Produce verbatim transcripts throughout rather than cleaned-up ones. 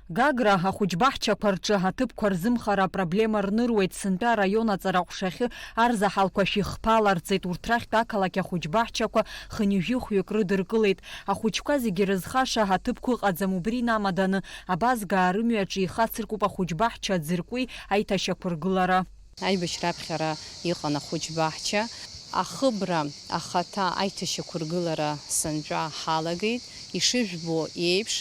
Гагра ахәыҷбаҳчақәа рҿы аҭыԥқәа рзымхара апроблема рныруеит. Сынтәа араион аҵара аҟәшахьы арзаҳалқәа шәихԥааларҵеит, урҭ рахьтә ақалақь ахәыҷбаҳчақәа хынҩажәи хәҩык рыдыркылеит. Ахәыҷқәа зегьы рызхаша аҭыԥқәа ыҟаӡам, убри инамаданы абазгаа рымҩаҿы ихацыркуп ахәыҷбаҳча аӡыркәи аиҭашьақәыргылара. Аибашьра аԥхьара иҟан ахәыҷбаҳча. Ахыбра ахаҭа аиҭашьақәыргылара сынтәа ҳалагеит. Ишыжәбо еиԥш,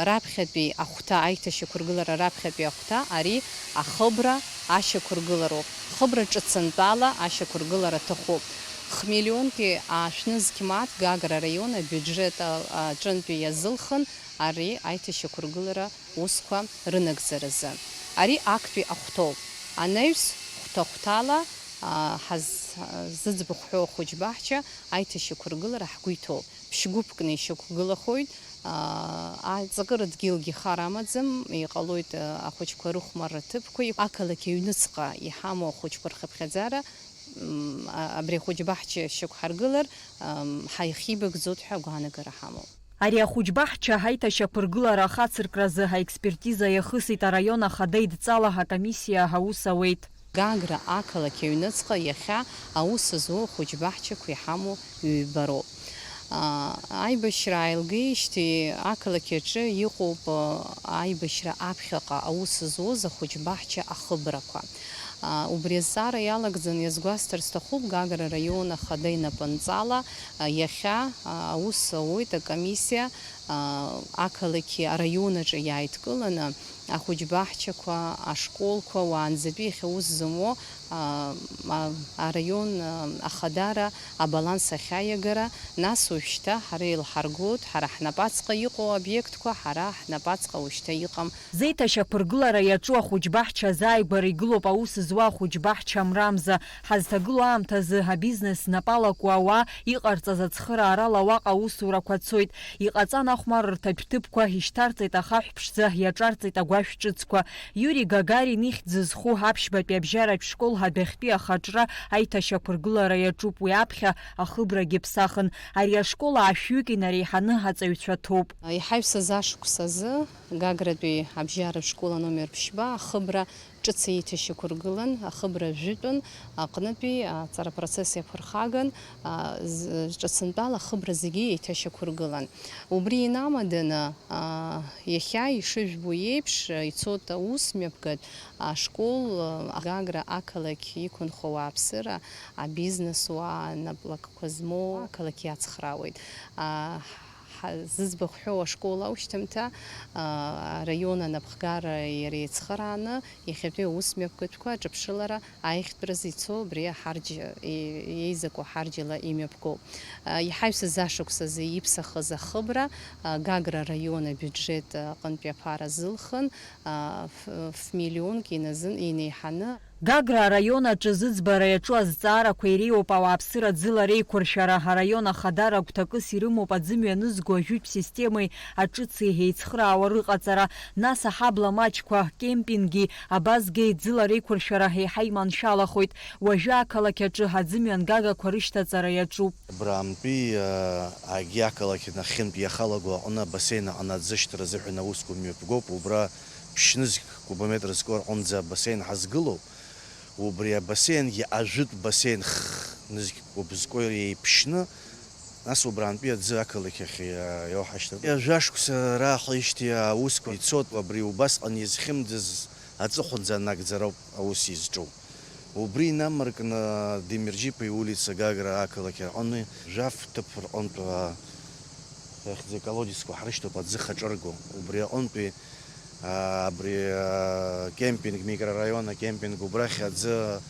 раԥхьатәи ахәҭа, аиҭашьақәыргылара раԥхьатәи ахәҭа, ари ахыбра ашьақәыргылароуп. Хыбра ҿыцынтәала ашьақәыргылара аҭахуп. Хмиллионки аашәнызқь мааҭ Гагра араион абиуџьет аҿынтәи иазылхын ари аиҭашьақәыргылара усқәа рынагӡаразы. Ари актәи ахәҭоуп. Анаҩс хәҭа-хәҭала, аа, ҳаз-, зыӡбахә ҳәоу ахәыҷбаҳча аиҭашьақәыргылара ҳгәы иҭоуп. Ԥшьгәыԥкны ишьақәгылахоит, аа, аҵакыра дгьылгьы хар амаӡам, иҟалоит, аа, ахәыҷқәа рыхәмарра ҭыԥқәа, ақалақь аҩныҵҟа иҳамоу ахәыҷқәа рхыԥхьаӡара, м, а-, абри ахәыҷбаҳча шьақәҳаргылар, ам, ҳаихибагӡоит ҳәа агәаанагара ҳамоуп. Ари ахәыҷбаҳча ҳаиҭашьақәыргылара ахацыркразы аекспертиза иахысит араион ахада идҵала акомиссиа аус ауеит. Гагра ақалақь аҩныҵҟа иахьа аус зуа ахәыҷбаҳчақәа иҳамоу ҩба роуп. Аа, аибашьра ааилгеижьҭеи ақалақь аҿы иҟоуп, аа, аибашьра аԥхьаҟа аус зуаз ахәыҷбаҳча ахыбрақәа. Аа, убри азҵаара иалагӡаны иазгәасҭар сҭахуп, Гагра араион ахада инапынҵала, аа, иахьа, аа, аус ауеит акомиссиа, аа, ақалақьи араион аҿы иааидкыланы ахәыҷбаҳчақәа, ашколқәа, уаанӡатәи иахьа аус зымуо, аа, а-, араион, аа, ахадара абаланс ахьаиагара, нас уажәшьҭа ҳара еилҳаргоит, ҳара ҳнапаҵҟа иҟоу обиектқәа, ҳара ҳнапаҵҟа уажәшьҭа иҟам. Зеиҭашьақәыргылара иаҿу ахәыҷбаҳча азааигәара игылоуп аус зуа ахәыҷбаҳча Амрамза. Ҳазҭагылоу аамҭазы абизнес знапы алаку ауаа иҟарҵаз ацхыраарала уаҟа аусурақәа цоит. Иҟаҵан ахәмаррҭатә ҭыԥқәа, ишьҭарҵеит ахаҳә ԥшӡа, иаҿарҵеит агәашә ҿыцқәа. Иури Гагарин ихьӡ зху аԥшьбатәи абжьаратә школ адәахьтәи ахаҿра аиҭашьақәыргылара иаҿуп, уи аԥхьа ахыбрагьы ԥсахын. Ари ашкол аашәҩык инареиҳаны аҵаҩцәа ҭоуп. Иҳаҩсыз ашықәс азы Гагратәи абжьаратә школ аномер ԥшьба ахыбра ҿыц еиҭашьақәыргылан, ахыбра жәытәын аҟнытәи аҵара процесс иаԥырхаган, а, з-, ҿыцынтәала ахыбра зегьы еиҭашьақәыргылан. Убри инамаданы, а, иахьа ишыжәбо еиԥш, ицоит аус мҩаԥгатә ашкол, а, Гагра ақалақь иқәынхо ауааԥсыра, абизнес уаа, наплакқәа змоу ақалақь иацхраауеит. А, ҳа-, зыӡбахә ҳәоу ашкол аушьҭымҭа, а, араион анапхгара иара еицхырааны, иахьатәи аус мҩаԥгатәқәа аҿыԥшылара аиӷьтәразы ицо абри аҳарџь-, и-, еизаку аҳарџьала имҩаԥгоуп. А, иҳаҩсыз ашықәс азы иԥсахыз ахыбра, а, Гагра араион абиуџьет аҟынтәи аԥара зылхын, а, ф-, ф-, миллионк иназын инеиҳаны. Гагра араион аҿы зыӡбара иаҿу азҵаарақәа иреиуоуп ауааԥсыра ӡыла реиқәыршәара, араион ахадара гәҭакыс ирымоуп аӡы мҩанызго ажәытә системеи аҿыци еицхыраауа рыҟаҵара, нас аҳабла маҷқәа, кемпинги, абазгеи ӡыла реиқәыршәара еиҳа иманшәалахоит. Уажәы ақалақь аҿы аӡы мҩангагақәа рышьҭаҵара иаҿуп. Абраантәи, а, агьи ақалақь нахьхьынтә иахалаго аҟны абасеин аҟны аӡы ашьҭра азыҳәан аусқәа мҩаԥгоуп, убра ԥшь нызқь кубометр зку рҟынӡа абасеин ҳазгылоуп. Убри абасеингьы ажәытә басеин х-, нызқь кәыбзкәа еиԥшьны, нас убраантәи аӡы ақалақь ахь иа-, иоуҳашьҭыр. Жәашықәса раахижьҭеи аусқәа ицоит, абри убасҟан изхьымӡаз аҵыхәанӡа анагӡароуп аус изҿу. Убри инамаркны Демерџьиԥа иулица Гагра ақалақь аҟны жәаф ҭыԥ рҟынтә, а, ихьӡ-, колодезқәа ҳрышьҭоуп аӡы хаҿырго. Убри аҟынтәи Аа, абри, аа, кемпинг, микрораион акемпинг, убрахь аӡы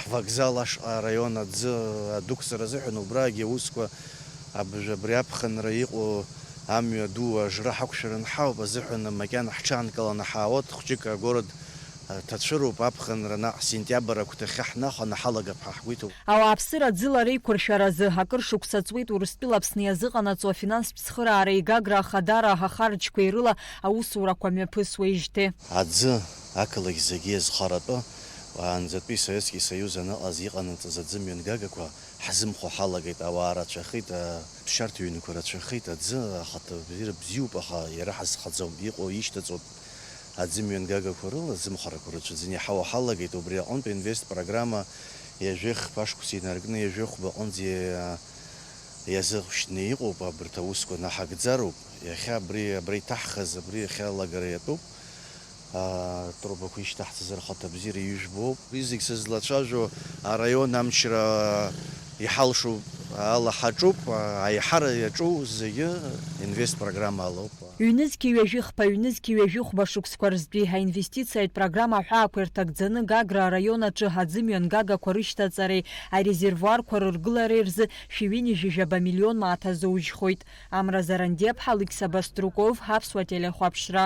ҳвокзал ашҟа араион аӡы адәықәҵара азыҳәан убрагьы аусқәа аб-, абри аԥхынра иҟоу амҩа ду ажра ҳақәшәаран ҳауп азыҳәан макьана ҳҽаанкыланы ҳаауеит, хәҷык агород, а, ҭацәыроуп аԥхынра наҟ сентиабр агәҭахьы ҳнахәаны ҳалагап ҳәа ҳгәы иҭоуп. Ауааԥсыра ӡыла реиқәыршәаразы акыр шықәса ҵуеит Урыстәыла Аԥсны иазыҟанаҵо афинанстә цхыраареи Гагра ахадара ахарџьқәеи рыла аусурақәа мҩаԥысуеижьҭеи. Аӡы ақалақь зегьы иазхаратәы, уаанӡатәи Советски Соиуз аныҟаз иҟанаҵаз аӡы мҩангагақәа ҳзымхо ҳалагеит, ауаа рацәахеит, а, ԥсшьарҭа ҩнқәа рацәахеит, аӡы ахаҭа бзиара бзиоуп, аха иара ҳазхаӡом, иҟоу ишьҭаҵоуп. Аӡымҩангагақәа рыла зымхарақәа рацәаӡаны иҳауа ҳалагеит, убри аҟынтә инвест программа ҩажәи хԥа шықәса инаркны ҩажәи хәба аҟынӡа иа-, иазыхәшьны иҟоуп, абарҭ аусқәа наҳагӡароуп. Иахьа абри, абра иҭаҳхыз, абри иахьа алагара иатәуп. Аа, трубақәа ишьҭаҳҵаз рхаҭа бзиара ижәбоуп. Уи зегь сызлацәажәо араион амчра иҳалшо ала ҳаҿуп, аиҳара иаҿу зегьы инвест программа алоуп. Ҩнызқьи ҩажәи хԥа, ҩнызқьи ҩажәи хәба шықәсқәа рзтәи аинвестициатә программа аҳәаақәа ирҭагӡаны Гагра араион аҿы аӡымҩангагақәа рышьҭаҵареи арезервуарқәа рыргылареи рзы шәи ҩынҩажәи жәаба миллион мааҭ азоужьхоит. Амра Зарандиаԥҳа, Алықьса Баструков, Аԥсуа телехәаԥшра.